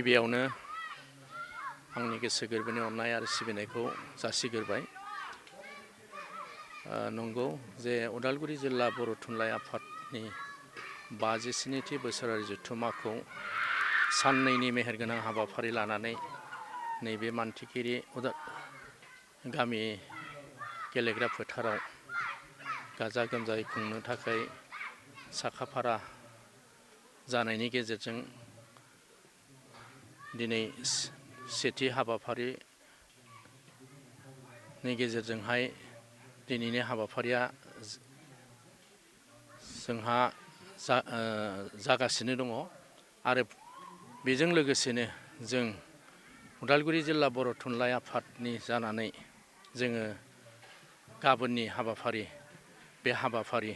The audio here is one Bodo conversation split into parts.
गिबियावनो आंनि गोसो गोरबोनि अननाय आरो सिबिनायखौ जासिग्रोबाय। नंगौ जे उदालगुरि जिल्ला बर' थुनलाइ आफादनि 57थि बोसोरारि जथुम्माखौ साननैनि मेहेरगोनां हाबाफारि लानानै नैबे मानथिखेरि गामि गेलेग्रा फोथाराव गाजा गोमजायै खुंनो थाखाय साखाफारा जानायनि गेजेरजों दिनै सेथि हाबाफारिनि गेजेरजोंहाय दिनैनि हाबाफारिया जोंहा जागासिनो दङ आरो बेजों लोगोसेनो जों उदालगुरि जिल्ला बर' थुनलाइ आफादनि जानानै जोङो गाबोननि हाबाफारि बे हाबाफारि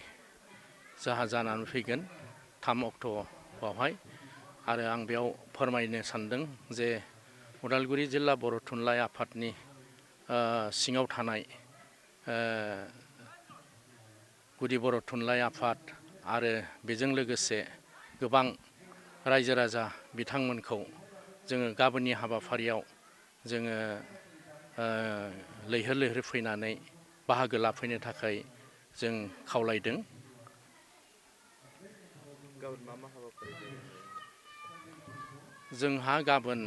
जानानै फैगोन 3 अक्ट'आवहाय आरो आं बेयाव फोरमायनो सानदों जे उदालगुरि जिल्ला बर' थुनलाइ आफादनि सिङाव थानाय गुदि बर' थुनलाइ आफाद आरो बेजों लोगोसे गोबां रायजो राजा बिथांमोनखौ जोङो गाबोननि हाबाफारियाव जोङो लैहोर लैहोर फैनानै बाहागो लाफैनो थाखाय जों खावलायदों। गाबोन मा हाबाफारि जागोन? जोंहा गाबोन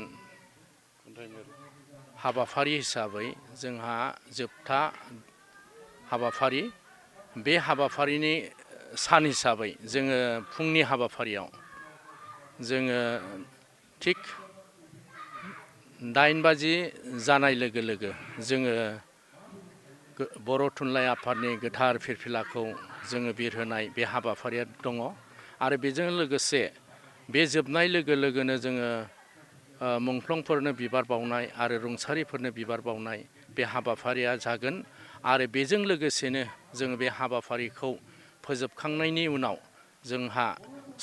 हाबाफारि हिसाबै जोंहा जोबथा हाबाफारि बे हाबाफारिनि सान हिसाबै जोङो फुंनि हाबाफारियाव जोङो थिग 8 बाजि जानाय लोगो लोगो जोङो बर' थुनलाइ आफादनि गोथार फिरफिलाखौ जोङो बिरहोनाय बे हाबाफारिया दङ आरो बेजों लोगोसे बे जोबनाय लोगो लोगोनो जोङो मुंख्लंफोरनो बिबार बावनाय आरो रुंसारिफोरनो बिबार बावनाय बे हाबाफारिया जागोन आरो बेजों लोगोसेनो जोङो बे हाबाफारिखौ फोजोबखांनायनि उनाव जोंहा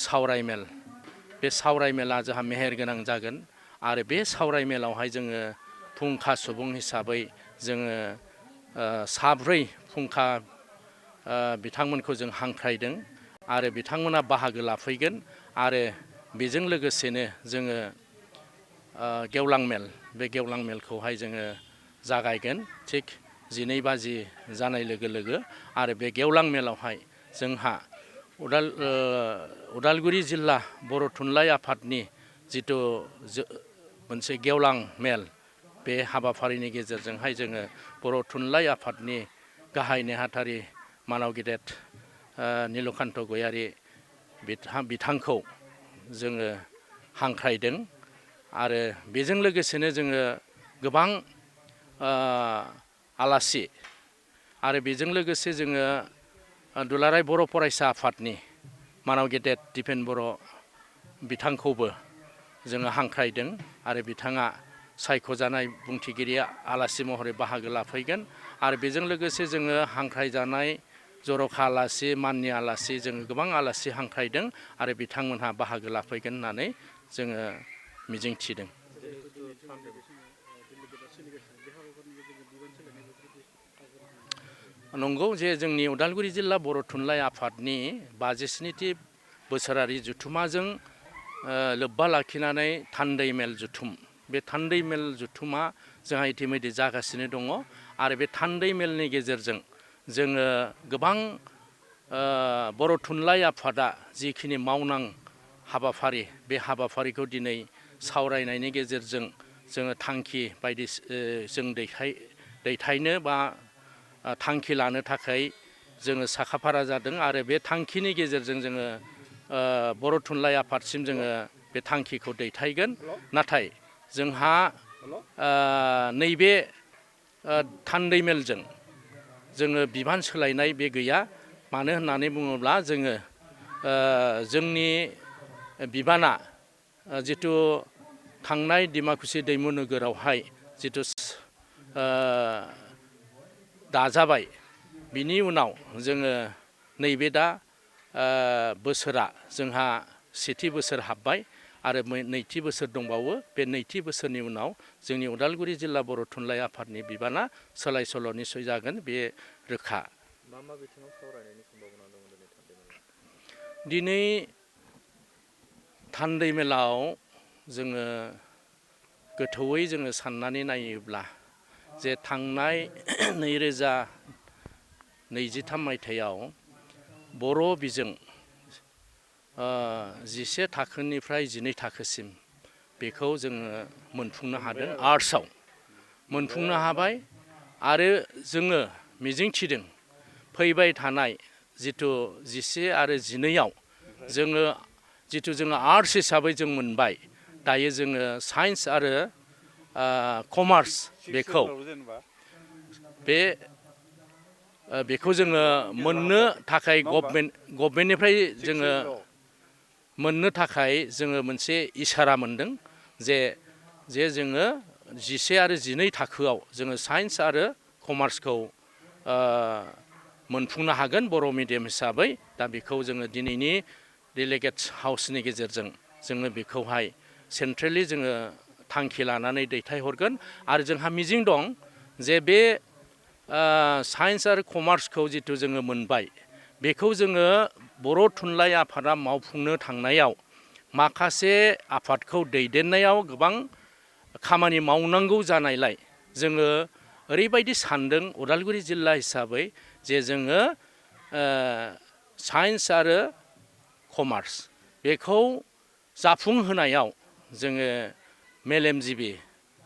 सावरायमेल बे सावरायमेला जोंहा मेहेरगोनां जागोन आरो बे सावरायमेलावहाय जोङो फुंखा सुबुं हिसाबै जोङो 4 फुंखा बिथांमोनखौ जों हांख्रायदों आरो बिथांमोना बाहागो लाफैगोन आरो बेजों लोगोसेनो जोङो गेवलां मेल बे गेवलां मेलखौहाय जोङो जागायगोन थिग 12 बाजि जानाय लोगो लोगो आरो बे गेवलां मेलावहाय जोंहा उदालगुरि जिल्ला बर' थुनलाइ आफादनि जिथु मोनसे गेवलां मेल बे हाबाफारिनि गेजेरजोंहाय जोङो बर' थुनलाइ आफादनि गाहाय नेहाथारि मानाव गेदेर नीलकान्त गयारी बिथांखौ जोङो हांख्रायदों आरो बेजों लोगोसेनो जोङो गोबां आलासि आरो बेजों लोगोसे जोङो दुलाराय बर' फरायसा आफादनि मानाव गेदेर दिपेन बर' बिथांखौबो जोङो हांख्रायदों आरो बिथाङा सायख'जानाय बुंथिगिरि आलासि महरै बाहागो लाफैगोन आरो बेजों लोगोसे जोङो हांख्रायजानाय जर'खा आलासि माननि आलासि जोङो गोबां आलासि हांख्रायदों आरो बिथांमोनहा बाहागो लाफैगोन होननानै जोङो मिजिंथिदों। नंगौ जे जोंनि उदालगुरि जिल्ला बर' थुनलाइ आफादनि 57थि बोसोरारि जथुम्माजों लोब्बा लाखिनानै थान्दै मेल जथुम बे थान्दै मेल जथुमा जोंहा इतिमयधे जागासिनो दङ आरो बे थान्दै मेलनि गेजेरजों जोङो गोबां बर' थुनलाइ आफादा जिखिनि मावनां हाबाफारि बे हाबाफारिखौ दिनै सावरायनायनि गेजेरजों जोङो थांखि बायदि जों दैथायनो बा थांखि लानो थाखाय जोङो साखाफारा जादों आरो बे थांखिनि गेजेरजों जोङो बर' थुनलाइ आफादसिम जोङो बे थांखिखौ दैथायगोन नाथाय जोंहा नैबे थान्दै मेलजों जोङो बिबान सोलायनाय बे गैया मानो होननानै बुङोब्ला जोङो जोंनि बिबाना जिथु थांनाय डिमाकुसि दैमु नोगोरावहाय जिथु दाजाबाय बिनि उनाव जोङो नैबे दा बोसोरा जोंहा सेथि बोसोर हाबबाय आरो नैथि बोसोर दंबावो बे नैथि बोसोरनि उनाव जोंनि उदालगुरि जिल्ला बर' थुनलाइ आफादनि बिबाना सोलाय सोल' निस्सय जागोन बे रोखा। मा बिथिङाव सावरायनायनि सम्भाबना दङ दिनै थान्दै मेलाव? दिनै थान्दै मेलाव जोङो गोथौयै जोङो साननानै नायोब्ला जे थांनाय 2023 मायथाइयाव बर' बिजों 11 थाखोनिफ्राय 12 थाखोसिम बेखौ जोङो मोनफुंनो हादों आर्ट्सआव मोनफुंनो हाबाय आरो जोङो मिजिंथिदों फैबाय थानाय जिथु 11 आरो 12आव जोङो जिथु जोङो आर्ट्स हिसाबै जों मोनबाय दायो जोङो साइन्स आरो कमार्स बेखौ जोङो मोननो थाखाय गभर्नमेन्टनिफ्राय जोङो मोननो थाखाय जोङो मोनसे इसारा मोनदों जे जोङो 11 आरो 12 थाखोआव जोङो साइन्स आरो कमार्सखौ मोनफुंनो हागोन बर' मिडियाम हिसाबै दा बेखौ जोङो दिनैनि डेलिगेट्स हाउसनि गेजेरजों जोङो बेखौहाय सेन्ट्रेलि जोङो थांखि लानानै दैथायहरगोन आरो जोंहा मिजिं दं जे बे साइन्स आरो कमार्सखौ जिथु जोङो मोनबाय बेखौ जोङो बर' थुनलाइ आफादा मावफुंनो थांनायाव माखासे आफादखौ दैदेननायाव गोबां खामानि मावनांगौ जानायलाय जोङो ओरैबायदि सानदों उदालगुरि जिल्ला हिसाबै जे जोङो साइन्स आरो कमार्स बेखौ जाफुंहोनायाव जोङो मेलेमजिबि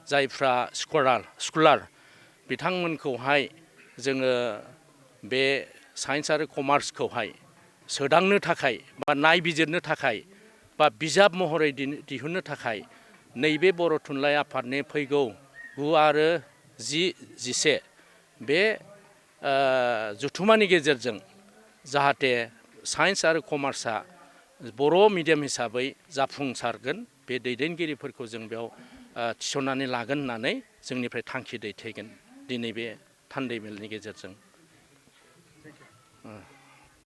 जायफ्रा स्कलार बिथांमोनखौहाय जोङो बे साइन्स आरो कमार्सखौहाय सोदांनो थाखाय बा नायबिजिरनो थाखाय बा बिजाब महरै दिहुननो थाखाय नैबे बर' थुनलाइ आफादनि फैगौ 9 आरो 10 बे जथुम्मानि गेजेरजों जाहाथे साइन्स आरो कमार्सआ बर' मिडियाम हिसाबै जाफुंसारगोन बे दैदेनगिरिफोरखौ जों बेयाव थिसननानै लागोन होननानै जोंनिफ्राय थांखि दैथायगोन दिनै बे थान्दै मेलनि गेजेरजों